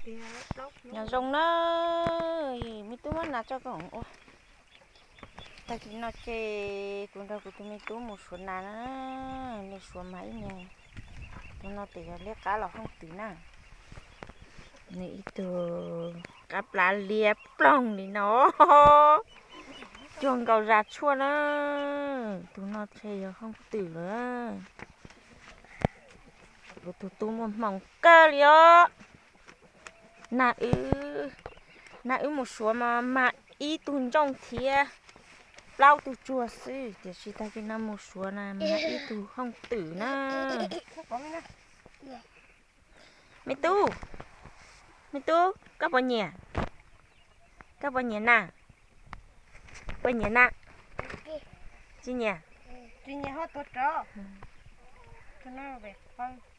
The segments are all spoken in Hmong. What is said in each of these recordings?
Nyob zoo na, me tub muab nas tso koj ua. Tag kis no ces kuv nrog kuv tus me tub mus suav nas na, nws suav mas ib niag, tus no tes yog liab qab los hooj twm na. Nws ib tug qab plab liab ploog li no, cuag nkaus zas tshuaj na. Tus no ntshe yog hooj twm lawm. Kuv tus tub muaj hmoo kawg li os. Nas wb, nas wb mus suav mas mag ib tug ntsooj thiab plaub tug tsuag xwb, tiam sis tag kis no mus suav na mag ib tug hooj twm na. Me tub, me tub, koj puas nyiam? Koj puas nyiam nas? Puas nyiam nas? Tsis nyiam.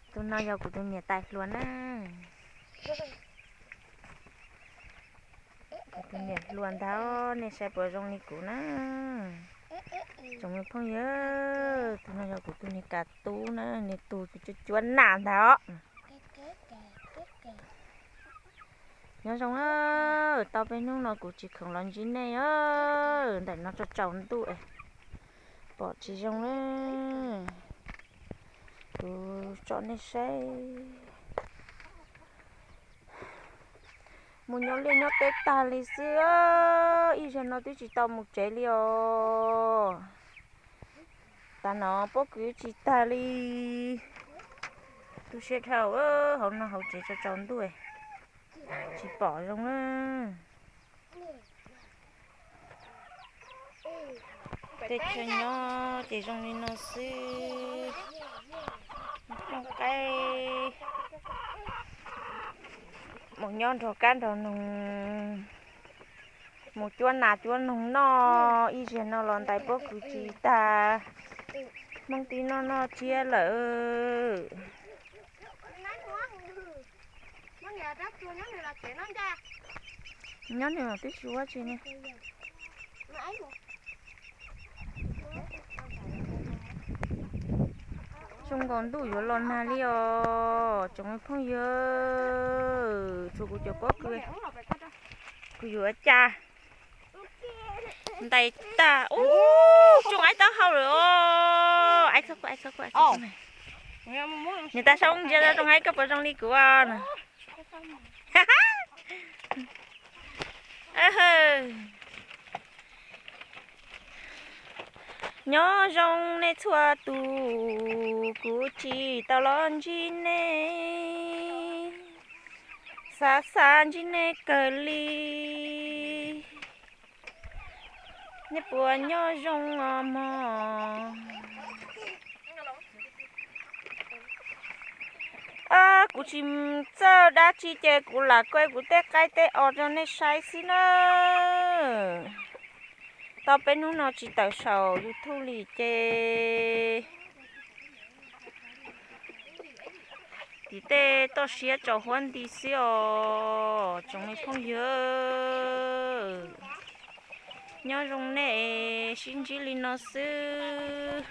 Tus no yog kuv tus niam tais hluas na. Kuv tus niam hluas ntag, nej saib puas zoo li kuv na? Tsoom me phooj ywg, tus no yog kuv tus niam kav tub na, nws tus cuab cuab nas ntag os. Nyob zoo, tau peb hnub no kuv tsis khoom los ntsib nej os, ntawm no tsaus tsaus ntuj pom tsis zoo na. Kuv tso nej saib. Mus nyob liaj nyob teb tag li xwb, ib zaug no twb tsis tau mus tsev li os. Tav no pob kws tsis tag li. Tu siab dhau, hauv no hauv tsev tsaus tsaus ntuj, tsis pom zoo na. Tej chaw nyob ces zoo li no xwb. Rooj qaib, mus nyob nrog kab nrog noog, mus cuab nas cuab noog noj, ib zaug no los ntais pob kws tsis tag. Hmoob tib noj noj tsiab lawm. Nyob nws twb tsis ua tsi ne. Zoo nkaus ntuj yuav los nag li os tsoom phooj ywg, tshuav kuv cov pob kws, kuv yuav cas ntais tag. Ub, tsoo aib taub hau lawm os. Niam tais Soob ntsia rau tsoo aib koj puas zoo li kuv os. Nyob zoo nej txhua tus, kuv tsis tau los ntsib nej, xav xav ntsib nej kawg li. Nej puas nyob zoo os mog? Kuv tsis txawj dab tsi ces kuv lam kuaj kuv tej qaib tej os rau nej saib xwb na. Tau peb hnub no tsis tawm saum YouTube li ces tim tej toj siab tsaus huab nti xwb os tsoom me phooj ywg. Nyob zoo nej, sib ntsib li no xwb.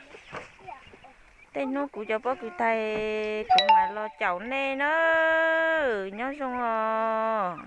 Tej hnub kuv cov pob kws tag kuv mam los caum nej na. Nyob zoo os.